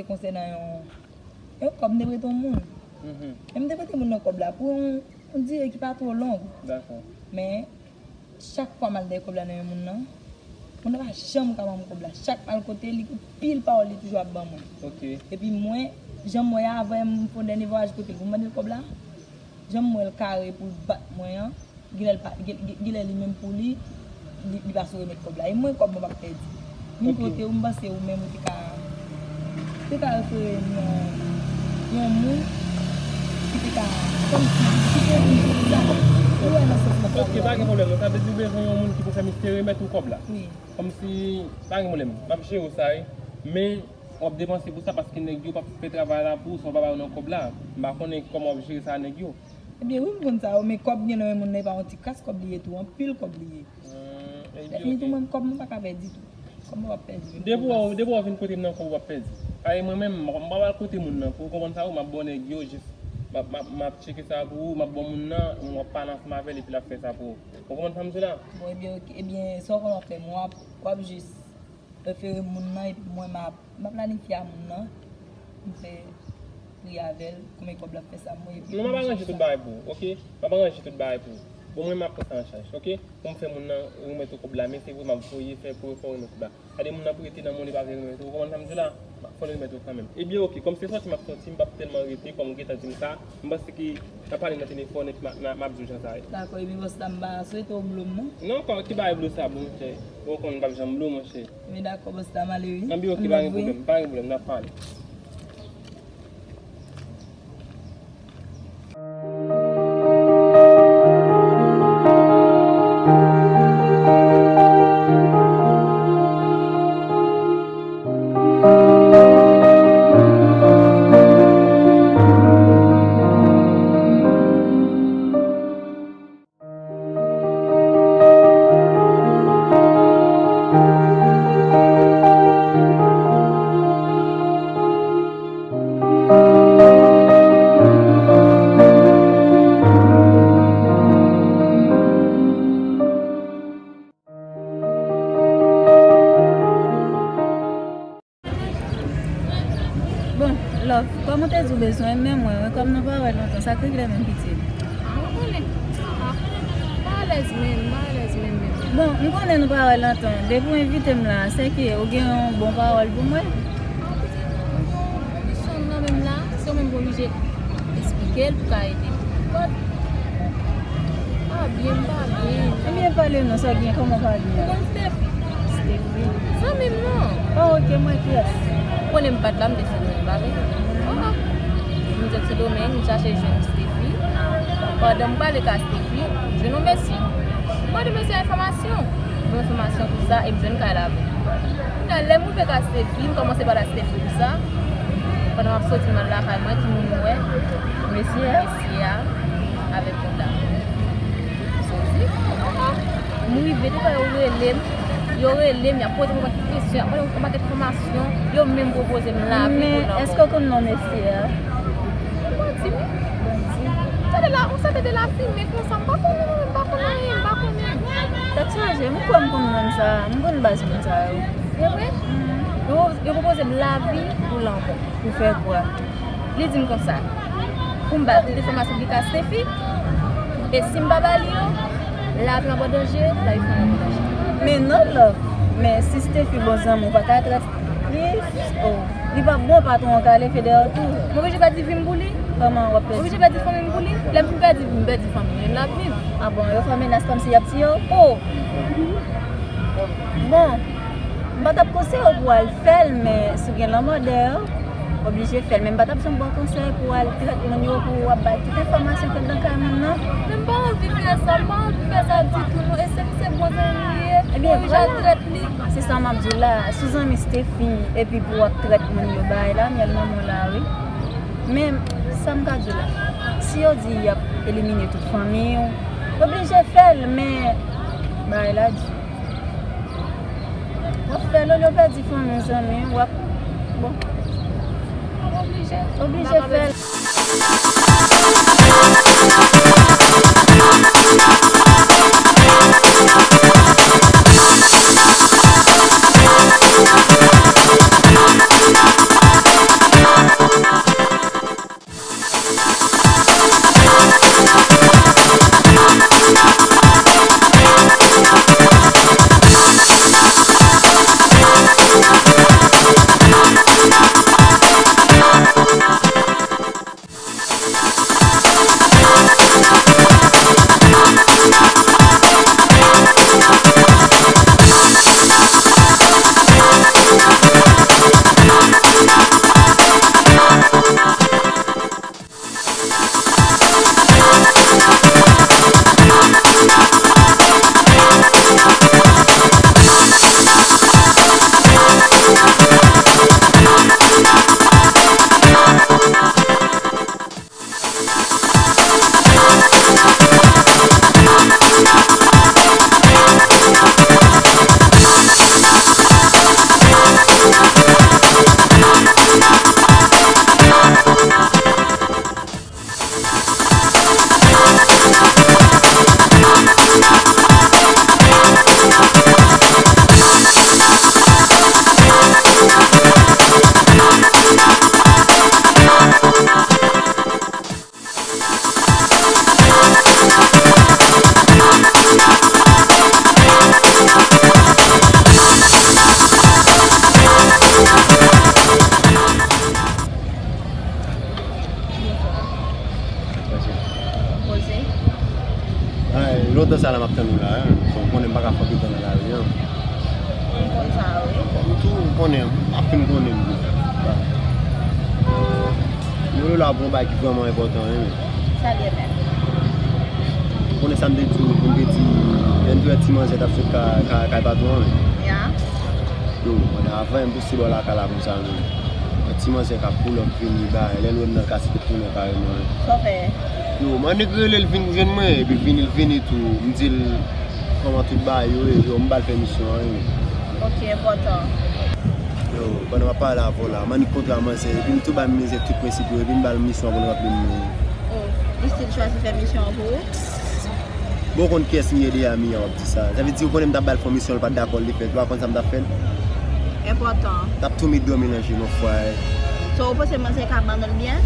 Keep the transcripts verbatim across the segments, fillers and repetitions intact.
Konsènan yon, yon kòb, m te prete yon moun. Mhm. E m te prete moun nan kòb la pou yon, yon dire ki pa twò long. Dakò. Men, chak fwa m al dèyè kòb la nan men moun nan, moun nan pa janm ka ban m kòb la. Chak m al kote li, anpil pawòl li toujou ap ban mwen. Ok. Epi mwen, jan m wè a, avan m fè yon dènye vwayaj kote l pou m mande l kòb la, jan m wè l kare pou l bat mwen an, genlè l pa, gen, gen, genlè li menm pou li, li, li pa sou remèt kòb la. E mwen, kòb mwen p ap pèdi. Vin Ok. kote ou, m panse ou menm ou te ka, ou te ka refere m yon, yon moun ki te ka, kòmsi, ki te vin pou sa. Ou wè nan sans mwen Ok, pa gen pwoblèm non. Sa vle di ou bezwen yon moun ki pou fè misye remèt ou kòb la. Wi. Kòmsi, pa gen pwoblèm. M ap jere w sa, wi. Men, w ap depanse pou sa paske nèg yo p ap fè travay la pou ou san w pa ba yo nan kòb la. M pa konnen kòman w ap jere sa a nèg yo. Ebyen, wi, m konn sa yo, men kòb gen nan men moun nan, e pa yon ti kras kòb li ye tou, anpil kòb li ye. Hmm, ebyen, Lè fini tou, ok. Mwen, kòb mwen pa ka pèdi tou. Kòb mwen p ap pèdi menm Depi pou w, bas. Depi w vin kote m nan kòb ou p ap pèdi. Paske mwen menm, m pa, m pa pral kote moun nan, pou w konprann sa, wi, m ap ba w nèg yo, jis, m ap, m ap, m ap tcheke sa pou ou, m ap ba w moun nan, w ap pale ansanm avè l, epi l ap fè sa pou ou. Ou konprann sa m di la? Bon, ebyen, ok, ebyen, sa w konn w ap fè, mwen, w ap, w ap jis refere moun nan, epi mwen, m ap, m ap planifye a moun nan, m fè pri avè l, konbyen kòb l ap fè sa, mwen, epi Non, m ap m aranje tout chèche sa. Bagay pou ou, ok? M ap aranje tout bagay pou ou. Bon, mwen, m ap pran sa an chaj, ok? Pou m fè moun nan remèt ou kòb la, men se vre m ap voye fè pou yo fè w remèt kòb la. Gade moun nan prete nan moun li pa vle remèt ou, ou konprann sa m di la? Fò l remèt ou kanmenm. Ebyen, ok, kòm se sòti m ap sòti, m p ap tèlman rete, kòm ou gentan di m sa, m panse ke n ap pale nan telefòn epi m a, m a, m ap di w jan sa ye. Dakò, ebyen, bòs la, m pa swete w blo m, non. Non, kò, ki bagay blo sa, monchè? Ou konn m p ap janm blo, monchè. Ebyen, dakò, bòs la, m ale, wi. Ebyen, ok, pa gen pwoblèm, pa gen pwoblèm, n ap pale. Bon, love, kòm ou te di w bezwen m, men mwen, mwen, kòm nou pa wè lontan, sa k regle menm pitit? Ah, ou konnen. Ah, m pa alèz menm, m pa alèz menm, menm. Bon, m konnen nou pa wè lontan. Depi w envite m la, sèke ou gen yon bon pawòl pou mwen? Ah, pitit, ou gen yon misyon nan men m la, se ou menm ki oblije eksplike l pou ka ede m. But, m pa byen, m pa byen. Ebyen, pale non, sa w gen, kòman w pa byen? Ou konn Steph? Steph, wi. Zanmi m non. Oh, ok, mwen kiyès? Ou konnen m pa t la, m te Sendomeng, pa vre? Oh, oh. M te Sendomeng, m chache jwenn Stephy. Pandan m prale ka Stephy, m jwenn yon mesye. M mande mesye a enfòmasyon. Bon enfòmasyon, tout sa, e m jwenn kay la avè l. Kounye a, lè m rive ka Stephy, m kòmanse pale ak Stephy tout sa. Pandan m ap soti, m al lakay mwen, ki moun m wè? Mesye a? Mesye a, avèk yon dam. Soti. M rive, depi yo rele m, yo rele m, y ap poze m yon pakèt kesyon, y ap mande m yon pakèt enfòmasyon, yo menm pwopoze m lavi pou lanmò. Men, èske w konn non mesye a? Bandi, wi. Bandi. Sa de la, sa de, de lafimen konsa, m pa konnen, mwen menm, m pa konnen anyen, m pa konnen. Tèt chaje, m kwè m konn moun sa, m konn baz moun sa yo. Se vre? Yo, yo pwopoze m lavi pou lanmò. Pou fè kwa? Li di m konsa, pou m ba l tout enfòmasyon ki ka Stephy, e si m pa ba li yo, lavi m ap an danje, lavi fanmi m an danje. Men non, love, men si Stephy bon zanmi w, pa ka trèt li, oh, li pa bon patwon an ka leve dèyè w tou. M oblije pèdi vi m pou li? Kòman w ap pèdi? M oblije pèdi fanmi m pou li? Lè m fin pèdi vi m, m pèdi fanmi m, men l ap viv. Ah bon, yo fè menas kòmsi y ap tiye w? Oh! Bon, m pa t ap konseye w pou w al fè l, men si w gen lanmò dèyè w, oblije fè l. Men m pa t ap janm ba w konsèy pou w al trèt moun yo, pou w ap bay tout enfòmasyon k anndan kay moun nan. Men m pa anvi fè sa, m pa anvi fè sa ditou non. E Stephy se bon zanmi m li ye, m oblije al trèt li. Ebyen, vwala. Se sa m ap di w la, si w zanmi Stephy, epi pou w ap trèt moun yo, bagay la, myèl nan men w la, wi. Men, sa m ka di w la, si yo di y ap elimine tout fanmi w, w oblije fè l, men bagay la di. W ap fè l, olye w pèdi fanmi w, zanmi w, w ap, bon. W ap oblije. Oblije fè l. Tann ou la, hein. Bon, ou konnen m pa ka fè anpil tan nan lari, hein. M konn sa, wi. Bon, m tou, ou konnen, m ap fin konnen m tou. Mwen la pou yon bagay ki vrèman enpòtan, wi. Sa l ye menm? Ou konnen sa m te di w, pou m te di, lè m te wè ti manzè t ap sot ka, ka, kay patwon an, wi. Ya. Yo, mwen avan, m pouse bò lakay la konsa, men. Yon ti manzè k ap pull up vini, bay, lè l wè m nan kase, l tounen kareman, wi. Sa w fè? Yo, m annik rele l vin jwenn mwen, epi vini, l vini tou. M di l kòman tout bagay yo ye, yo, m ba l fè misyon an, wi. Ok, enpòtan. Yo, pandan m ap pale avè w la, m annik kontre a manzè, epi m tou ba l mizè tout prensip yo, epi m ba l misyon pou l ranpli m. Oh, li still chwazi fè misyon an pou ou? Bon, ou konn kiyès m ye deja, Mia, w ap di sa. Sa vle di, ou konnen m t ap ba l fè yon misyon, l pa t dakò, l te fè l. Ou pa konn sa m t ap fè l? Enpòtan. T ap tou met dòmi nan je m, anfwayè. So, ou panse manzè ka ban nou l byen?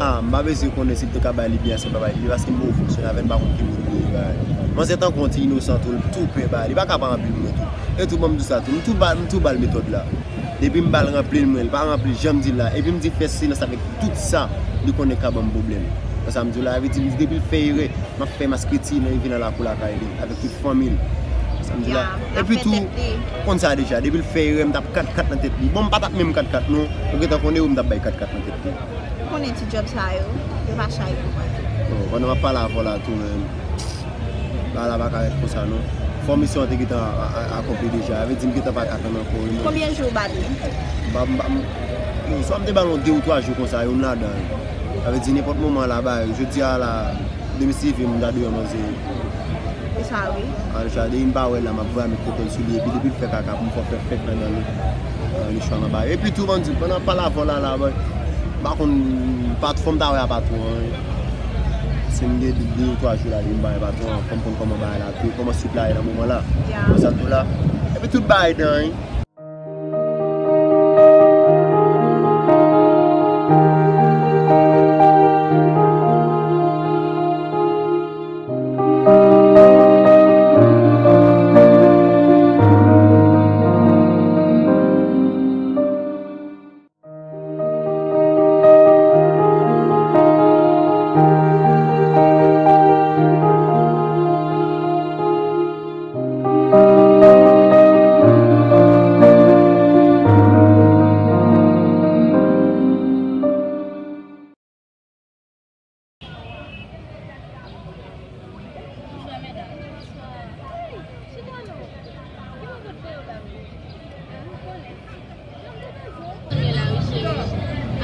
Ah, m pa bezwen konnen si l te ka bay li byen, si l pa bay li byen, paske m poko fonksyone avè l, m pa konn ki moun li ye, bagay. Manzè tankou yon ti inosan tou, l tou pè bagay. Li pa ka pa ranpli l mwen tou. E tou, ban m di w sa tou, m tou ba, m tou ba l metòd la. Depi m ba l ranpli l mwen, li pa ranpli l jan m di l la. Epi m di fè silans avèk tout sa li konnen ka ban m pwoblèm. Konsa m di w la, sa vle di, m di depi l fè erè, m ap fè maskriti nan rive nan lakou lakay li, avèk tout fanmi l. Sa m di la. Epi tou, ou konn sa deja, depi l fè erè, m t ap kat kat nan tèt li. Bon, m pa t ap menm kat kat non. Ou gentan konnen wi, m t ap bay kat kat nan tèt li. Ou konnen ti djòb sa yo, yo pa chay pou mwen. Bon, pandan m ap pale avè w la tou, men, bagay la pa ka ret konsa non. Fò misyon an te gentan a, a, akonpli deja. Sa vle di m gentan pa ka tann ankò wi, mwen. Konbyen jou w ba l li? M pa, m pa, m, yo, swa m te ba l yon de ou twa jou konsa, youn ladan yo. Sa vle di nenpòt moman la, bay, jodi a la, demen si Dieu vle, m ta deyò manzè. E sa wi. An deja, depi m pa wè l la, m ap vrèman met kontwòl sou li, epi depi l fè kaka, pou m fè fèt nan, nan, nan, nan, epi tou, ban m di, pandan m ap pale avè w la, la, bay, m pa konn, pa, fò m ta wè a patwon an, wi. Si m gen de ou twa jou la, depi m pa wè patwon an, fò m konn kòman bagay la ap ye, kòman swit la ye nan moman la. Ya. Konsa tou la. Epi tout bagay dan, wi. Bonswa, medam. Bonswa. Hey, chita non. Ki moun k ap fè yo ba m? Ah, m konnen. Zanmi la, wi, cheri.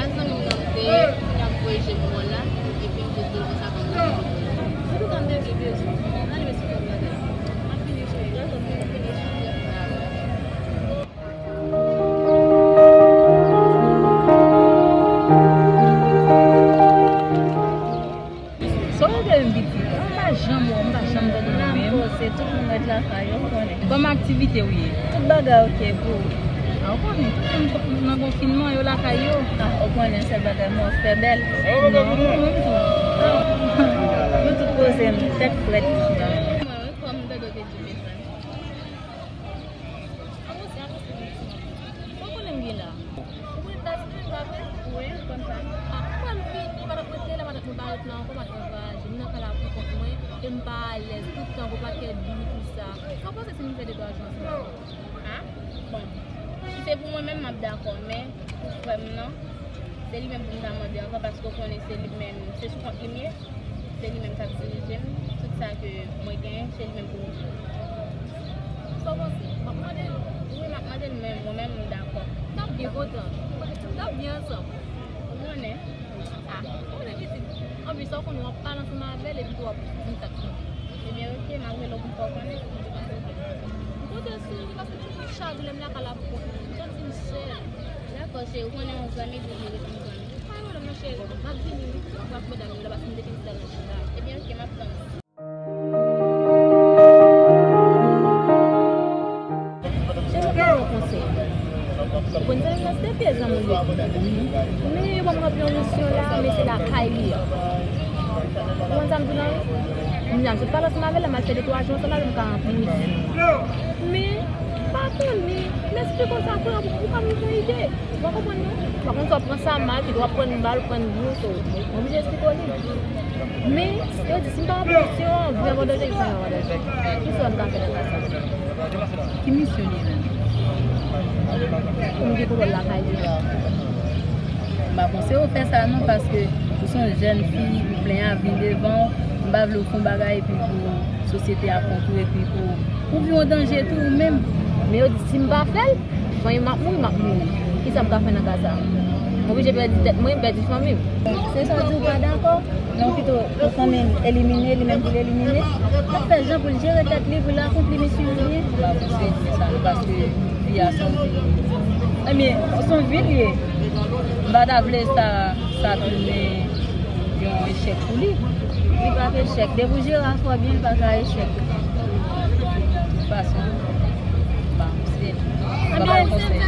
A zanmi m nan m te ye, kounye a m voye je m wè w la, epi m te di l konsa kòman m te ye. Antouka, m te vle bezwen. Ale, mesye, fè m bagay. M ap vini, cheri. Dakò, m fini chanje. Dakò. Sa w rele m pitit? M pa janm wè w, m pa janm tande w menm. Se tout moun ret lakay yo, ou konnen. Kòman aktivite w ye? Tout bagay oke pou ou? A, ou konnen, tout moun nan konfinman, yo lakay yo. A, ou konnen, sèl bagay, mwen fè bèl. Non, ou menm tou. Nou tout poze n, tèt frèt. Mwen, wi, kòm m tande w te di, mezanmi. Avanse, avanse, avanse. Sa w konnen m gen la? Ou konnen Etazini, pa vre? Wi, m konn sa. A, m pral vini, matant mwen te la, matant mwen pa ret la ankò, matant mwen vwayaje. M nan kay la pou kont mwen, e m pa alèz, tout tan, gon pakèt bri, tout sa. Sa w panse si m fè de twa jou ansanm avè w? A? Bon. Si se pou mwen menm, m ap dakò, men pou frè m nan, se li menm pou m ta mande ankò, paske w konnen se li menm, se sou kont li m ye. Se li menm k ap dirije m. Tout sa ke mwen genyen, se li menm pou m. Sa w panse? M ap mande l. Wi, m ap mande l, men mwen menm, m dakò. N ap byen kontan. N ap byen ansanm. Ou konnen. A, ou konnen pitit. Anplis, sa w konnen, w ap pale ansanm avè l, epi tou w ap di m sa k chanje. Ebyen, oke, m ap rele w pou m fè w konnen. M konte sou ou, paske m toujou ap chavire m lakay la pou kont mwen. M santi m sèl. Dakò, cheri, ou konnen yon zanmi toujou ret yon zanmi. Pa gen pwoblèm non, cheri. M ap vini, wi. M ap wè ak medam yo la, paske m te fin sèl nan chita. Ebyen, oke, m ap tann ou. Cheri, m ap ba w yon konsèy. Ou konn zanmi m nan se te vye zanmi w ye. Men yo ban m ranpli yon misyon la, men se lakay li ye. Ou konn sa m di w la, wi? M di a m sot pale ansanm avè l la, m al fè de twa jou ansanm avè l, m ka ranpli misyon an. Men, m pa konnen. M eksplike w sa, frè, ou pa menm fè ide. Ou pa konprann, non? Pa konn si w ap pran sa mal, kit w ap pran bal, pran bout, ou oblije eksplike w li. Men, yo di, si m pa pran pozisyon an, vrèman danje, se vrèman danje. Kisa m ka fè nan ka sa? Ki misyon li ye menm? Pou m gen kontwòl lakay li. M pa panse yo fè sa non, paske ou se yon jèn fi, ou plen a vin devan w, m pa vle w fè yon bagay epi pou sosyete a kont ou, epi pou, pou vi w an danje tou ou menm. Men yo di, si m pa fè l, fanmi m ap mouri, m ap mouri. Kisa m ka fè nan ka sa? M oblije pèdi tèt mwen, m pèdi fanmi m. Se sa w di, ou pa dakò? Non, pito pou fanmi l elimine, li menm pou l elimine. L ap fè jan pou l jere tèt li, pou l akonpli misyon li. M pa panse l fè sa non, paske vi a se yon vi. Ebyen, se yon vi l ye. M pa ta vle sa, sa tounen yon echèk pou li. Li p ap echèk. Depi w jere afè w byen, li pa ka echèk. De tout fason, m pa panse. M pa ba l konsèy.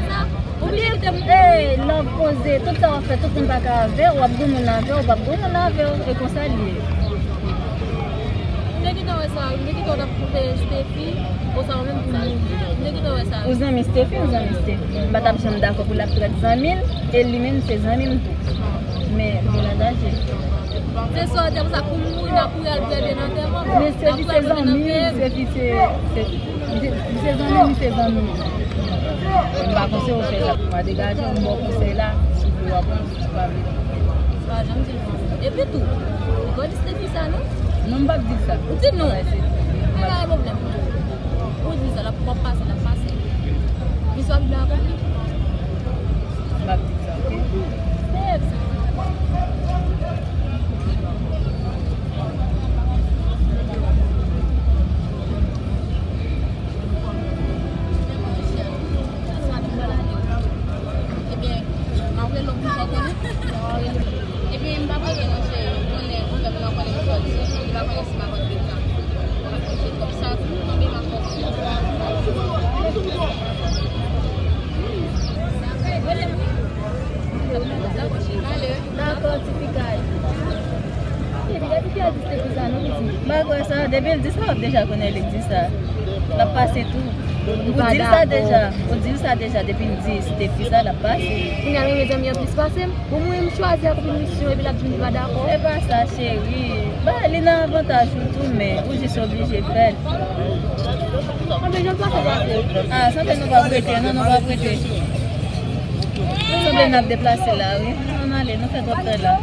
Ebyen, eh, love poze, tout sa w ap fè, tout moun pa ka avè w, w ap gen moun avè w, w p ap gen moun avè w, e konsa l ye. M te gentan wè sa, m te gentan w t ap koute Stephy, oswa ou menm pou mouri. M te gentan wè sa. Ou zanmi Stephy, ou zanmi Stephy. M pa t ap janm dakò pou l ap trèt zanmi l, e li menm se zanmi m tou. Men, vin la daje. Se sa w di, apre sa, pou mouri, n ap kouri al plede nan antèman. Men Stephy se zanmi m, Stephy se, se, se zanmi m, se zanmi m. M pa panse ou fè sa. M a degaje, m ba w konsèy la, si w vle w ap pran, si w pa vle. Pa janm di l non. Epi tou, ou pa di Stephy sa non? Non, m p ap di l sa. Ou di l non? Wè, se, m p ap di l. Pa gen pwoblèm. Ou di sa, l ap, w ap pase, l ap pase. Istwa Bib la akonpli. M p ap di l sa, oke? Steph. Ebyen, m ap rele w pou sa w konnen. Ebyen, m p ap rele non, cheri. Ou konnen, ou fè m nan konnen m sòti. Li pa konnen si m ap antre tan. Se twòp sa tou, non, men m ap fè w konnen. Dakò, ti fi kay. Epi, gade fi a di Stephy sa, non, piti. M pa kwè sa. Depi l di sa, w ap deja konnen li di sa. L ap pase tou. Ou di l sa deja. Ou di l sa deja. Depi l di Stephy sa, l ap pase. Kounye a, li renmen zanmi an plis pase m. Bon, mwen, m chwazi akonpli misyon, epi l ap di m li pa dakò. E pa sa, cheri. Ba, li nan avantaj ou tou, men ou jis oblije fè l. Anben, jan l pase, pase. Ah, sanble nou p ap rete, non, nou p ap rete. Sanble n ap deplase la, wi. Ann ale, nou fè twòp tan la.